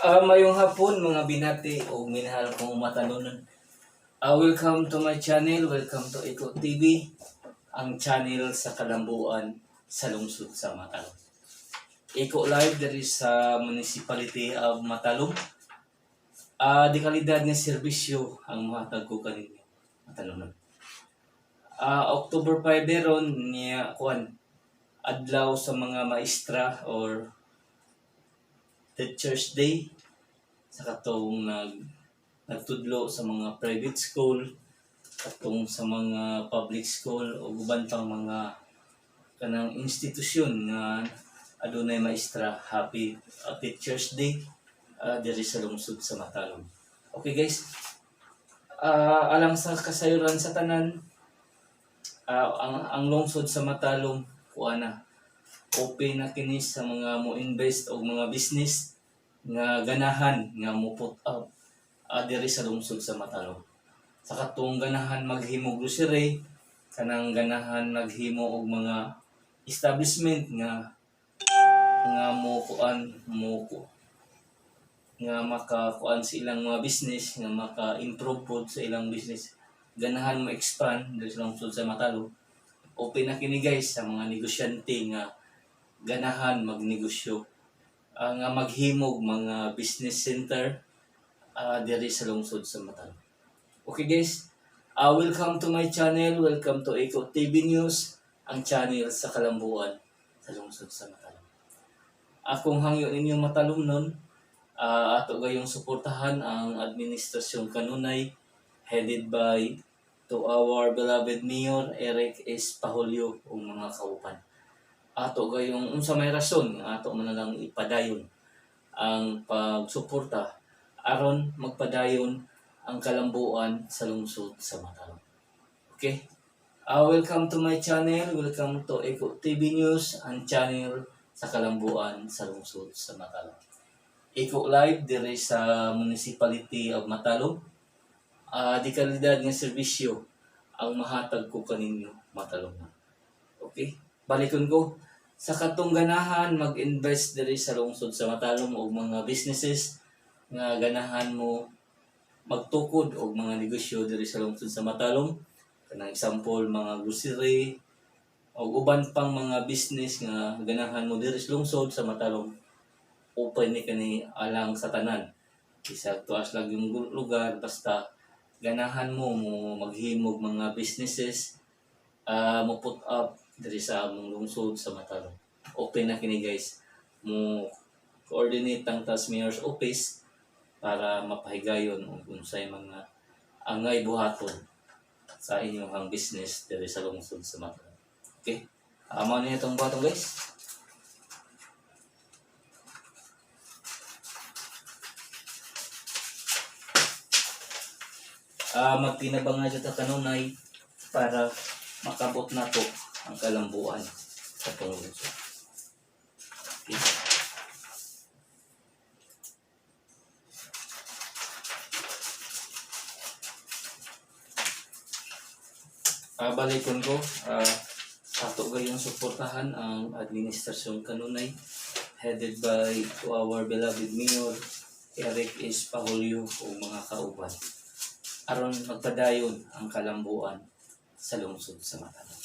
Mayong hapon, mga binati o minahal kong matalunan. Welcome to my channel, welcome to Eco TV, ang channel sa kalambuan sa lungsod sa Matalom. Eco Live diri sa Municipality of Matalom. Di kalidad nga serbisyo ang mahatag ko kaninyo, matalunan. October 5 ron niya kuan adlaw sa mga maestra or Teachers Day sa katong nagtudlo sa mga private school, katong sa mga public school o uban pang mga kanang institusyon nga adunay maestra. Happy Teachers Day diri sa lungsod sa Matalom. Okay guys, alang sa kasayuran sa tanan, ang lungsod sa Matalom kuan na, open na kini sa mga mo invest og mga business nga ganahan nga mo put up diri sa lungsod sa Matalom. Sa katong ganahan maghimo grocery, kanang ganahan maghimo og mga establishment nga nga mo kuan mo nga makakuan sa ilang mga business, nga maka-improve pod sa ilang business, ganahan mo expand diri sa lungsod sa Matalom, open na kini guys sa mga negosyante nga ganahan magnegosyo, nga maghimog mga business center diri sa lungsod sa Matalom. Okay guys, welcome to my channel, welcome to Eco TV News, ang channel sa kalambuan sa lungsod sa Matalom. Akong hangyo ninyo matalom nun, ato gayong suportahan ang administrasyon kanunay headed by to our beloved Mayor Eric S. Pahulyo ug mga kauban. Ato gayong unsa may rason nga ato man na lang ipadayon ang pagsuporta aron magpadayon ang kalambuan sa lungsod sa Matalom. Okay? Welcome to my channel. Welcome to Eco TV News, ang channel sa kalambuan sa lungsod sa Matalom. Eco Live dire sa Municipality of Matalom. Di kalidad nga serbisyo ang mahatag ko kaninyo matalom. Okay? Balikon ko sa katong ganahan mag-invest diri sa lungsod sa Matalom og mga businesses nga ganahan mo magtukod og mga negosyo diri sa lungsod sa Matalom, kanang example mga grocery og uban pang mga business nga ganahan mo diri sa lungsod sa Matalom, open ni kani alang sa tanan, bisag tuas lang yung lugar, basta ganahan mo mo maghimog mga businesses, mo put up diri sa among lungsod sa Matalom, open na kini guys. Mo coordinate ang tas mayor's office para mapahigayon og unsay mga angay buhaton sa inyong business diri sa lungsod sa Matalom. Okay? Mao ni itong buhaton guys. Magtinabangay sa kanunay para makabot nato ang kalambuan sa atong lungsod. Okay? Balikon ko, ato gayong suportahan ang administrasyon kanunay headed by to our beloved Mayor Eric S. Pahulyo o mga kauban aron magpadayon ang kalambuan sa lungsod sa Matalom.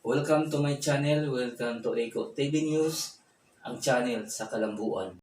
Welcome to my channel, welcome to Eco TV News, ang channel sa kalambuan.